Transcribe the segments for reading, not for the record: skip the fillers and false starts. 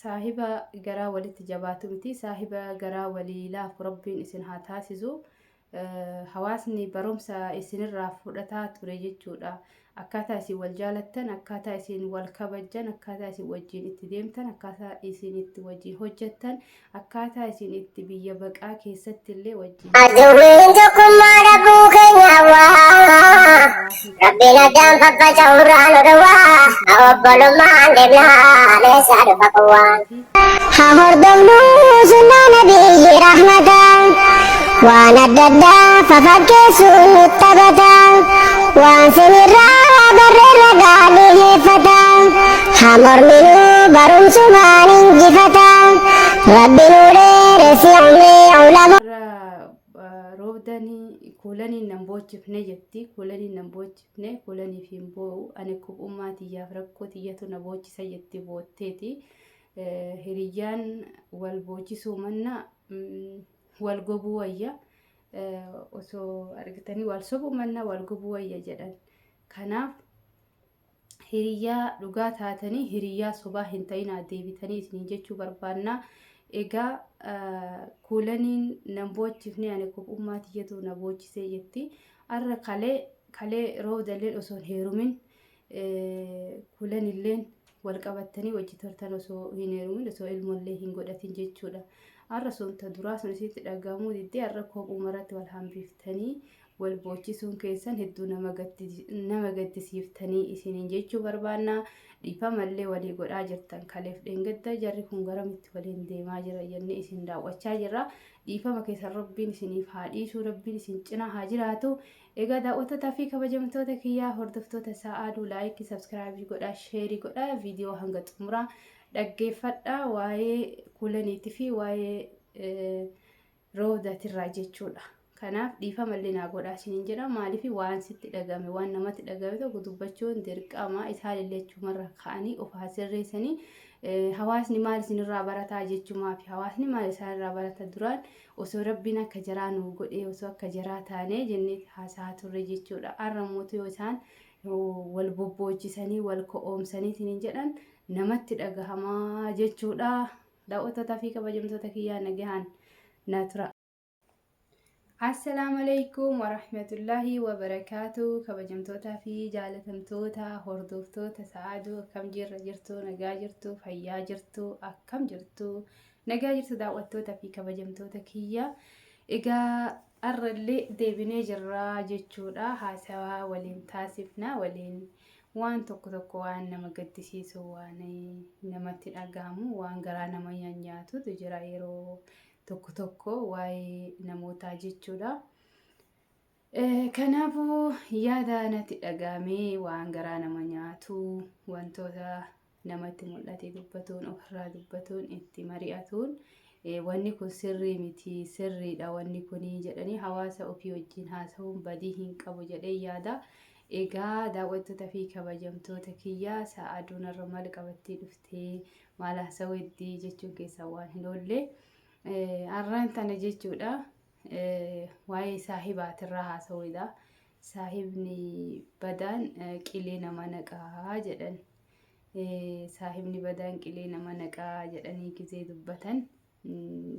Saahiba garaa walitti jabaatu miti, saahiba garaa walii laafu Rabbiin isin haa taasisu. Hawaasni barumsa isinirraa fudhataa ture jechuudha. Akkaataa isin wal jaalattan, akkaataa isin wal kabajjan, akkaataa isin wajjin itti deemtan, akkaataa isin itti wajjin hojjettan, akkaataa isin itti biyya baqaa keessatti illee wajjin Aduwwiin tokkummaa dhabuu keenya hawwaa. Rabbiin addaan faffaca'uurraa nu dhowwaa. Obbolummaan deemnaa eessaa dhufa qowwaan. Haa hordofnu sunnaa nabiyyi rahmata. Waan adda addaa fafakkeessuun nu taphata. Waan sinirraa barreerra gaalii heeffata. Haa morminu barumsumaan injifata. Rabbi nu dheeressi umrii ulama. Warra roobdanii kuulaniin nan boochifne jetti. Kuulaniin nan boochifne, kuulaniif hin boo'u. Ani kophummaa tiyyaaf rakkoo tiyyatu na boochisa jetti bootteeti. Hiriyyaan wal boochisuu manna wal gobuu wayya. Osoo argitanii wal sobuu manna wal gobuu wayya jedhan. Kanaaf hiriyyaa dhugaa taatanii hiriyyaa sobaa hin ta'inaa deebitanii isiniin jechuu barbaanna. Egaa kuulaniin nan boochifne, ani kophummaa tiyyatu na boochisee jetti. Har'a kalee kalee roobdalleen osoo hin heerumin kuulanilleen wal qabattanii wajji turtan osoo hin heerumin, osoo ilmoollee hin godhatin jechuudha. Har'a sun ta duraa sun isitti dhagahamuu diddee har'a kophuma irratti wal hambiftanii wal boochisuun keessan hedduu nama gaddisiiftanii isiniin jechuu barbaanna. Dhiifamallee walii godhaa jirtan. Kaleef dheengadda jarri kun garamitti waliin deemaa jira jennee isin daawwachaa jirra. Dhiifama keessan Rabbiin isiniif haa dhiisuu, Rabbiin isin cinaa haa jiraatu. Egaa daawwattootaa fi kabajamtoota kiyyaa, hordoftoota Sa'aaduu, laayikii, sabskiraayibii godhaa, sheerii godhaa, viidiyoo hanga xumuraa dhaggeeffadhaa waa'ee kuulaniitii fi waa'ee roobdatirraa jechuudha. Kanaaf dhiifama illee naa godhaa isiniin jedha. Maaliif waan sitti dhagame, waan namatti dhagame tokko dubbachuun dirqama. Isaan illee achumarra ka'anii of haa sirreessanii. Hawaasni maal isinirraa barataa jechumaa fi hawaasni maal isaanirraa barata? Duraan osoo Rabbiin akka jaraa nuu godhee, osoo akka jaraa taanee jennee haasaa turre jechuudha. Har'a mootu yoo isaan wal bobboochisanii wal ko'oomsanii isiniin jedhan namatti dhagahamaa jechuudha. Daawwattootaa fi kabajamtoota kiyyaa, nagahaan na tura. Assalaamu alaikum warahmatullahi wabarakaatu. Kabajamtootaa fi jaalatamtoota hordoftoota Sa'aaduu, akkam jirra? Jirtu nagaa? Jirtu fayyaa? Jirtu akkam jirtu? Nagaa jirtu? Daawwattootaa fi kabajamtoota kiyya, egaa har'allee deebinee jirra jechuudha. Haasawaa waliin taasifna, waliin waan tokko tokko, waan nama gaddisiisu, waan namatti dhagahamu, waan garaa nama nyaatutu jira yeroo tokko tokko waa'ee namootaa jechuudha. Kanaafuu yaada natti dhaga'amee, waan garaa nama nyaatu, wantoota namatti mul'ate dubbatuun, ofirraa dubbatuun, itti mari'atuun, wanni kun sirrii miti, sirriidha wanni kunii jedhanii hawaasa ofii wajjin haasa'uun badii hin qabu jedhee yaada. Egaa daawwattoota fi kabajamtoota kiyya, Sa'aaduun har'a maal qabattee dhuftee, maal haasa'uu heddii jechuun keessaa waan hin oolle. Har'aan tana jechuudha waa'ee saahibaatirraa haasa'uudha. Saahibni badaan qilee nama naqaa jedhan. Saahibni badaan qilee nama naqaa jedhanii gizee dubbatan,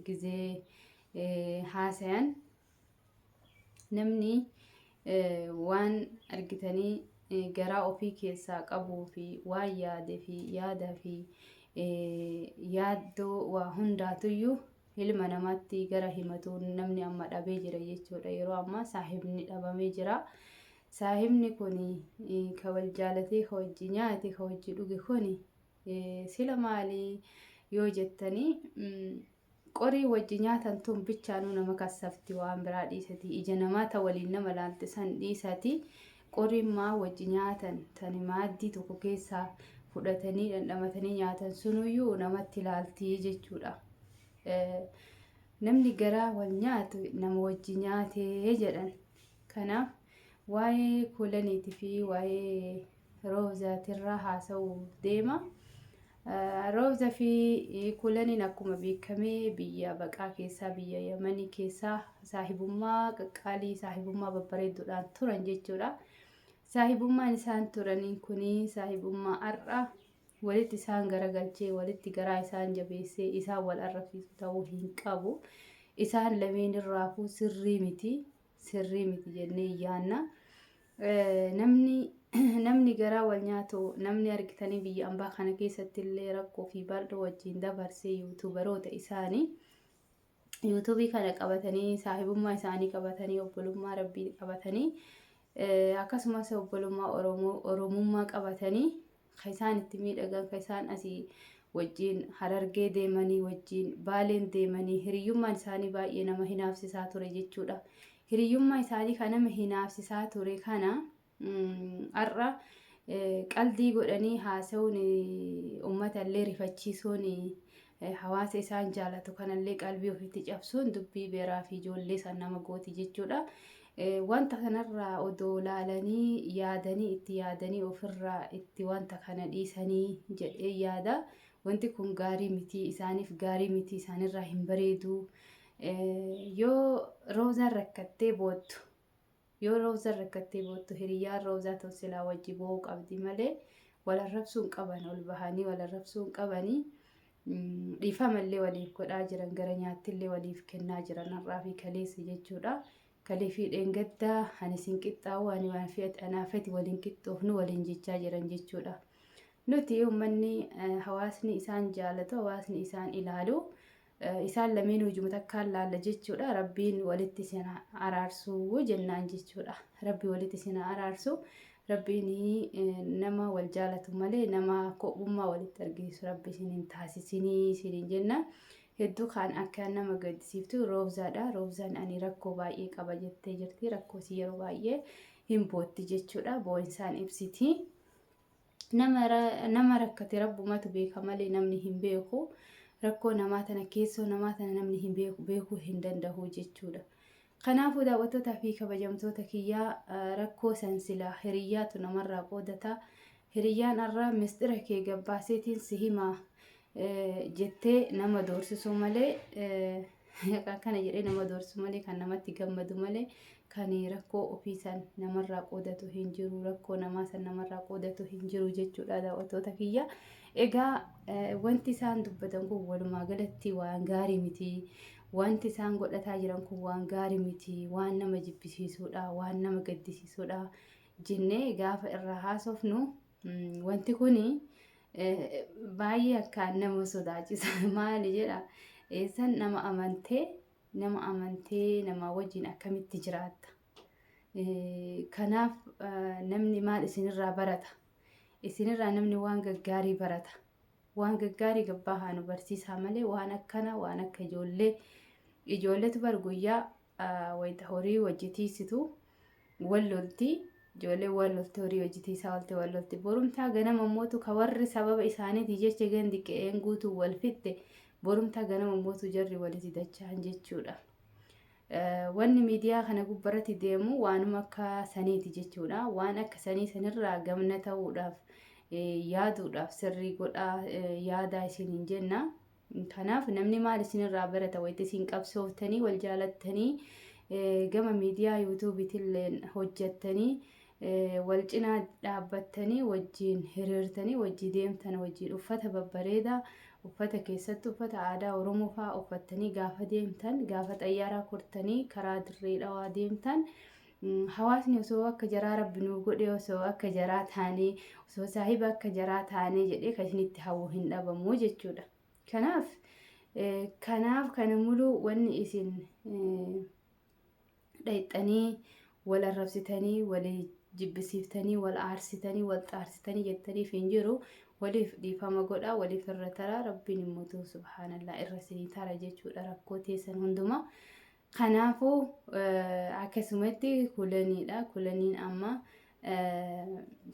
gizee haasayan, namni waan argitanii garaa ofii keessaa qabuu fi waan yaade fi yaada fi yaaddoo waa hundaatuyyuu ilma namaatti gara himatu namni amma dhabee jira jechuudha. Yeroo ammaa saahibni dhabamee jira. Saahibni kun ka wal jaalatee, ka wajji nyaate, ka wajji dhuge kun sila maali yoo jettanii, qorii wajji nyaatan tun bichaanuu nama kassafti. Waan biraa dhiisati, ija namaa ta waliin nama laalte san dhiisati, qoriin maa wajji nyaatan tani maaddii tokko keessaa fudhatanii dhandhamatanii nyaatan sunuyyuu namatti laalti jechuudha. Namni garaa wal nyaatu nama wajji nyaatee jedhan. Kanaaf waa'ee kuulaniitii fi waa'ee roozaatirraa haasa'uuf deema. Rooza fi kuulaniin akkuma beekame biyya baqaa keessaa, biyya Yamanii keessaa saahibummaa qaqqaalii, saahibummaa babbareedduudhaan turan jechuudha. Saahibummaan isaan turaniin kuni saahibummaa har'a Walitti isaan garagalchee, walitti garaa isaan jabeessee isaan wal arrabsiisu ta'uu hin qabu. Isaan lameen irraafuu sirrii miti. Sirrii miti jennee yaanna. Namni namni garaa wal nyaatu, namni argitanii biyya ambaa kana keessatti illee rakkoo fi bal'oo wajjin dabarsee, YouTuberoota isaanii YouTubeii kana qabatanii, saahibummaa isaanii qabatanii, obbolummaa rabbii qabatanii, akkasumas obbolummaa Oromoo, Oromummaa qabatanii, kan isaan itti miidhagan, kan isaan asii wajjin Harargee deemanii, wajjin Baaleen deemanii, hiriyyummaan isaanii baay'ee nama hinaafsisaa ture jechuudha. Hiriyyummaa isaanii kan nama hinaafsisaa ture kana har'a qaldii godhanii haasa'uun, uummata illee rifachiisuun, hawaasa isaan jaalatu kanallee qalbii ofitti cabsuun dubbii beeraa fi ijoollee san nama gooti jechuudha. Wanta kanarraa odoo laalanii, yaadanii, itti yaadanii, ofirraa itti wanta kana dhiisanii jedhee yaada. Wanti kun gaarii miti, isaaniif gaarii miti, isaanirraa hin bareedu. Yoo Roozaan rakkattee boottu, yoo Roozaan rakkattee boottu, hiriyyaan Roozaa tun silaa wajji boo'uu qabdi malee wal arrabsuu hin qaban, ol bahanii wal arrabsuu hin qabanii. Dhiifamallee waliif godhaa jiran, gara nyaattillee waliif kennaa jiran har'aa fi kaleessa jechuudha. Kalee fi dheengaddaa ani sin qixxaa'u, ani waan fe'ate anaafati waliin qixxoofnu waliin jechaa jiran jechuudha. Nuti uummanni, hawaasni isaan jaalatu, hawaasni isaan ilaalu, isaan lameen hujuma takkaan laalla jechuudha. Rabbiin walitti isin araarsuu jennaan jechuudha. Rabbi walitti isin araarsu. Rabbiin nama wal jaalatu malee nama kophummaa walitti argisiisu Rabbi isin hin taasisinii isiniin jenna. Hedduu kan akka nama gaddisiiftu Roobzaadha. Roobzaan ani rakkoo baay'ee qaba jettee jirti. Rakkoo si yeroo baay'ee hin bootti jechuudha. Boo'insaan ibsiti. Nama rakkate rabbumatu beeka malee namni hin beeku. Rakkoo namaa tana, keessoo namaa tana namni hin beeku, beekuu hin danda'u jechuudha. Kanaafuu daawwattootaa fi kabajamtoota kiyyaa, rakkoo san silaa hiriyyaatu namarraa qoodata. Hiriyyaan har'a mistira kee gabbaaseetiin si himaa jettee nama doorsisuu malee, akkana jedhee nama doorsisu malee, kan namatti gammadu malee, kan rakkoo ofii san namarraa qoodatu hin jiru, rakkoo namaa san namarraa qoodatu hin jiru jechuudha, daawwattoota kiyya. Egaa wanti isaan dubbatan kun walumaa galatti waan gaarii miti. Wanti isaan godhataa jiran kun waan gaarii miti, waan nama jibbisiisuudha, waan nama gaddisiisuudha jennee gaafa irraa haasofnu, wanti kuni baay'ee akkaan nama sodaachisa. Maali jedha, eessan nama amantee, nama amantee nama wajjin akkamitti jiraatta? Kanaaf namni maal isinirraa barata? Isinirraa namni waan gaggaarii barata. Waan gaggaarii gabbaa haa nu barsiisaa malee waan akkana, waan akka ijoollee, ijoolletu bar guyyaa wayita horii wajji tiisitu wal lolti. Ijoollee wal lolti, horii wajji tiisaa olte wal lolti. Borumtaa ganama mootu ka warri sababa isaaniiti jecha gandi qe'een guutuu wal fixxe, borumtaa ganama mootu jarri walitti dachaan jechuudha. Wanni miidiyaa kana gubbarratti deemu waanuma akka saniiti jechuudha. Waan akka sanii sanirraa gamna ta'uudhaaf yaaduudhaaf sirrii godhaa yaadaa isiniin jenna. Kanaaf namni maal isinirraa barata wayita isin qabsooftanii, wal jaalattanii, gama miidiyaa YouTubeiitillee hojjettanii, wal cinaa dhaabbattanii, wajjin hiriirtanii, wajji deemtan, wajjin uffata babbareedaa uffata, keessattuu uffata aadaa Oromoo fa'aa uffattanii gaafa deemtan, gaafa xayyaaraa kortanii karaa Dirree Dhawaa deemtan, hawaasni osoo akka jaraa rabbi nuu godhe, osoo akka jaraa taanee, osoo saahiba akka jaraa taanee jedhee kan isinitti hawwu hin dhabamu jechuudha. Kanaaf kana muluu wanni isin dhayxanii wal arrabsitanii, wal jibbisiiftanii, wal aarsitanii, wal xaarsitanii jettaniif hin jiru. Waliif dhiifama godha, waliif irra tara. Rabbiin immoo subhaanallah irra isinii tara jechuudha rakkoo teessan hundumaa. Kanaafuu akkasumatti Kulaniidha. Kulaniin amma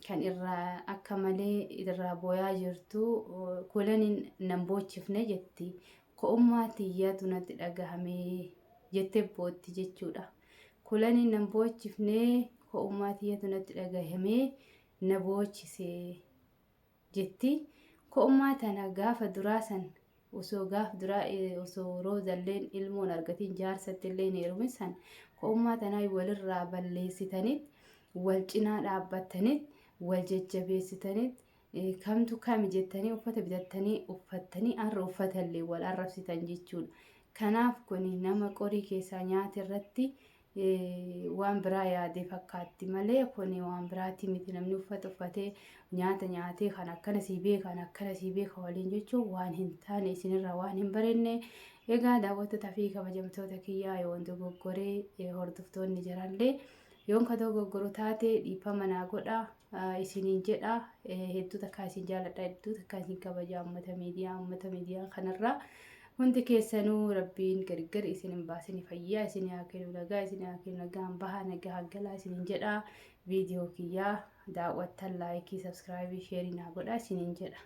kan irraa akka malee irraa booyaa jirtu, Kulaniin nan boochifne jetti. Ko'ummaa tiyyatu natti dhagahame jettee bootti jechuudha. Kulaniin nan boochifne, ko'ummaa tiyyatu natti dhagahame, na boochise jetti. Ko'ummaa tana gaafa duraa san, osoo gaaf duraa, osoo Roozalleen ilmoon argatiin, jaarsatti illee hin heerumin san, ko'ummaa tanaa walirraa balleessitaniit, wal cinaa dhaabbattaniit, wal jajjabeessitaniit. Kamtu kami jettanii uffata bitattanii uffattanii har'a uffatallee wal arrabsitan jechuudha. Kanaaf kun nama qorii keessaa nyaata irratti waan biraa yaade fakkaatti malee kun waan biraati miti. Namni uffata uffatee nyaata nyaatee kan akkana sii beeka, kan akkana sii beeka waliin jechuun waan hin taane, isinirraa waan hin barenne. Egaa daawwattoota fi kabajamtoota kiyyaa, yoon dogoggoree, hordoftoonni jirallee yoon ka dogoggoru taate dhiifama naa godha isiniin jedha. Hedduu takkaa isin jaaladha, hedduu takkaa isin kabaja. Uummata miidiyaa kanarraa hundi keessanuu Rabbiin gargar isin hin baasin, fayyaa isin haa kennu, nagaa isin haa kennu, nagaan bahaa, nagaa galaa isiniin jedha. Viidiyoo kiyyaa daawwattan like, subscribe, share naa godha isiniin jedha.